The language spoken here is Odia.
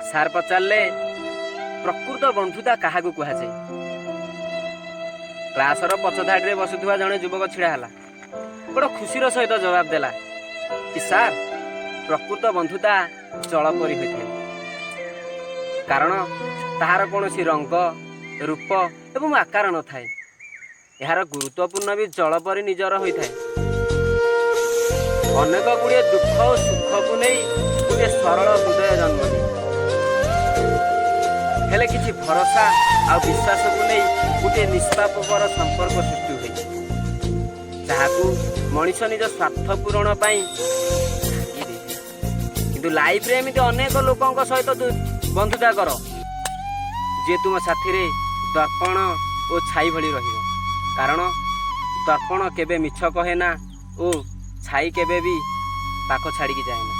ସାର୍ ପଚାରିଲେ, ପ୍ରକୃତ ବନ୍ଧୁତା କାହାକୁ କୁହାଯାଏ? କ୍ଲାସର ପଛ ଧାଡ଼ିରେ ବସୁଥିବା ଜଣେ ଯୁବକ ଛିଡ଼ା ହେଲା। ବଡ଼ ଖୁସିର ସହିତ ଜବାବ ଦେଲା କି, ସାର୍, ପ୍ରକୃତ ବନ୍ଧୁତା ଜଳ ପରି ହୋଇଥାଏ, କାରଣ ତାହାର କୌଣସି ରଙ୍ଗ, ରୂପ ଏବଂ ଆକାର ନଥାଏ। ଏହାର ଗୁରୁତ୍ୱପୂର୍ଣ୍ଣ ବି ଜଳ ପରି ନିଜର ହୋଇଥାଏ। ଅନେକ ଗୁଡ଼ିଏ ଦୁଃଖ ଓ ସୁଖକୁ ନେଇ ଗୋଟିଏ ସରଳ ହୃଦୟ ଜନ୍ମ ନିଏ। ହେଲେ କିଛି ଭରସା ଆଉ ବିଶ୍ୱାସକୁ ନେଇ ଗୋଟିଏ ନିଷ୍ପାପକର ସମ୍ପର୍କ ସୃଷ୍ଟି ହୁଏ, ଯାହାକୁ ମଣିଷ ନିଜ ସ୍ୱାର୍ଥ ପୂରଣ ପାଇଁ ଭାଙ୍ଗି ଦେଇଥାଏ। କିନ୍ତୁ ଲାଇଫରେ ଏମିତି ଅନେକ ଲୋକଙ୍କ ସହିତ ବନ୍ଧୁତା କର, ଯିଏ ତୁମ ସାଥିରେ ଦର୍ପଣ ଓ ଛାଇ ଭଳି ରହିବ, କାରଣ ଦର୍ପଣ କେବେ ମିଛ କହେ ନା ଓ ଛାଇ କେବେ ବି ପାଖ ଛାଡ଼ିକି ଯାଏ ନା।